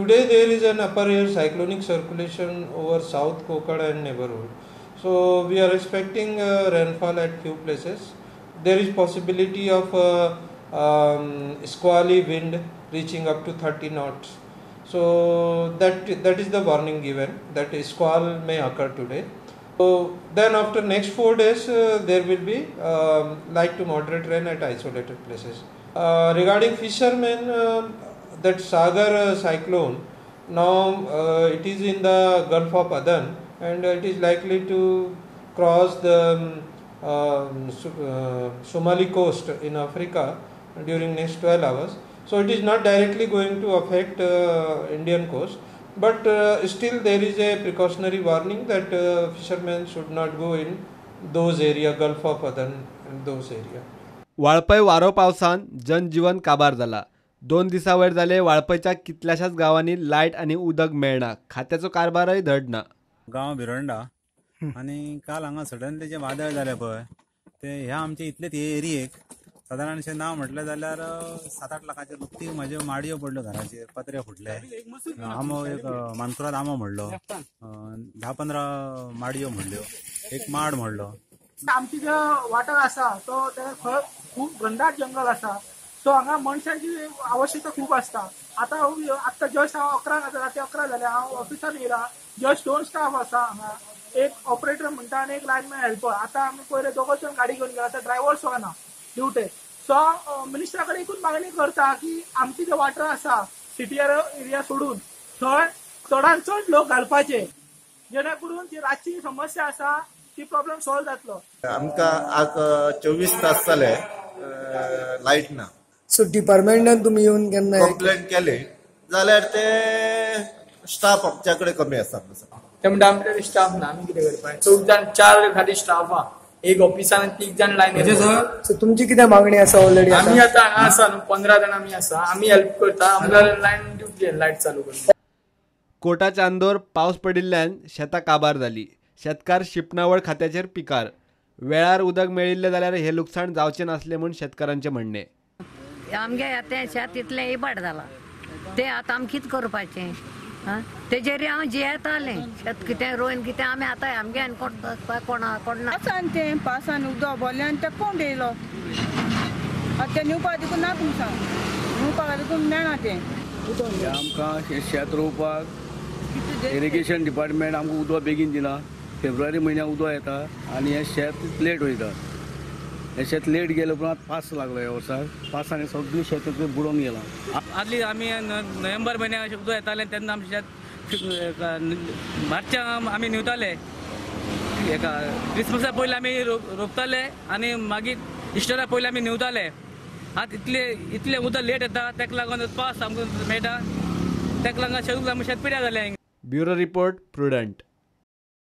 Today there is an upper air cyclonic circulation over South Konkan and neighborhood. So we are expecting rainfall at few places. There is possibility of squally wind reaching up to 30 knots. So that is the warning given, that a squall may occur today. So then after next 4 days there will be light to moderate rain at isolated places. Regarding fishermen, that Sagar cyclone, now it is in the Gulf of Aden and it is likely to cross the Somali coast in Africa during next 12 hours. So it is not directly going to affect Indian coast, but still there is a precautionary warning that fishermen should not go in those area, Gulf of Aden and those area. Valpoi वारो पावसान जनजीवन काबार जाला. 2 दिसां वयर जाले वाळपयच्या कितल्याशाच गांवांनी लायट आनी उदक मेळना, खात्याचो कारभारय धड ना. गांव भिरोंडा आनी काल हांगा सडनली जे वादळ जालें पळय ते ह्या आमच्या इतलेच हे एरियेक सादारणशें ना म्हटलें जाल्यार 7-8 लाखाचेर नुकती म्हाज्यो माडयो पडल्यो घराचेर, पत्रे फुटले, आंबो एक मानकुराद आंबो मोडलो, 10-15 माडयो मोडल्यो, एक माड मोडलो. आमची जो वाठार आसा तो खूब घनदाट जंगल आसा, सो हांगा मनशांची आवश्यकता खूब आसता. आतां आत्तां जस्ट हांव 11 जाता, राती 11 जाल्या, हांव ऑफिसान येयला, जस्ट 2 स्टाफ आसा हांगा, एक ऑपरेटर म्हणटा आनी एक लायनमॅन हेल्पर. आतां आमी पयले दोगोच जाण गाडी घेवन गेला, आतां ड्रायव्हर सो ना ड्युटे. सो मिनिस्टरा कडेन एकूच मागणी करता की आमची जे वाठार आसा सिटी एरिया सोडून थंय चडान चड लोक घालपाचे, जेणे करून जी रातची समस्या आसा ती प्रॉब्लेम सॉल्व जातलो. आमकां आज 24 तास जाले लायट ना. सो डिपार्टमेंटान तुमी येवन केन्ना कंप्लेंट केली जाल्यार ते स्टाफ आमच्या कडेन कमी आसा. ते म्हणटा आमचे स्टाफ ना, आमी कितें करपाचें? 4 जाण 4 खाली स्टाफ आहा, एक ऑफिसान 3 जाण लायन. सो तुमची कितें मागणी आसा ऑलरेडी? आमी आतां हांगा आसा न्हू, 15 जाण आमी आसा, आमी हेल्प करता, आमकां लायन दिवची, लायट चालू करता. कोटा चांदोर पावस पडिल्ल्यान शेतां काबार जाली. शेतकार शिंपणावळ खात्याचेर पिकार. वेळार उदक मेळिल्लें जाल्यार हें लुकसाण जावचें नासलें म्हूण शेतकारांचें म्हणणें. आमगे तें शेत इतलें इबाड जालां, तें आतां आमी कितें करपाचें? तेजेर हांव जियेतालें, शेत कितें रोवन कितें आमी आतां आमगे आनी कोण कोणा कोण ना. पावसान तें पावसान उदक भरलें आनी तें कोण येयलो, आतां तें न्हिवपाक देखून ना तुमकां, न्हिवपाक देखून मेळना तें. आमकां शेत रोवपाक इरिगेशन डिपार्टमेंट आमकां उदक बेगीन दिना. फेब्रुवारी म्हयन्याक उदक येता आनी हें शेत लेट वयता. हें शेत लेट गेले उपरांत पास लागलो ह्या वर्साक, पावसांनी सगळीं शेत बुडोवन गेलां. आदली आमी नोव्हेंबर म्हयन्याक उदक येतालें तेन्ना आमचें शेत मार्चा आमी न्हिवताले, एका क्रिसमसा पयलीं आमी रोपताले आनी मागीर इस्टरा पयलीं आमी न्हिवताले. आतां इतले इतलें उदक लेट येता, ताका लागून पावस आमकां मेळटा, ताका लागून शेत आमकां शेत पिड्यार जालें. Bureau report, Prudent.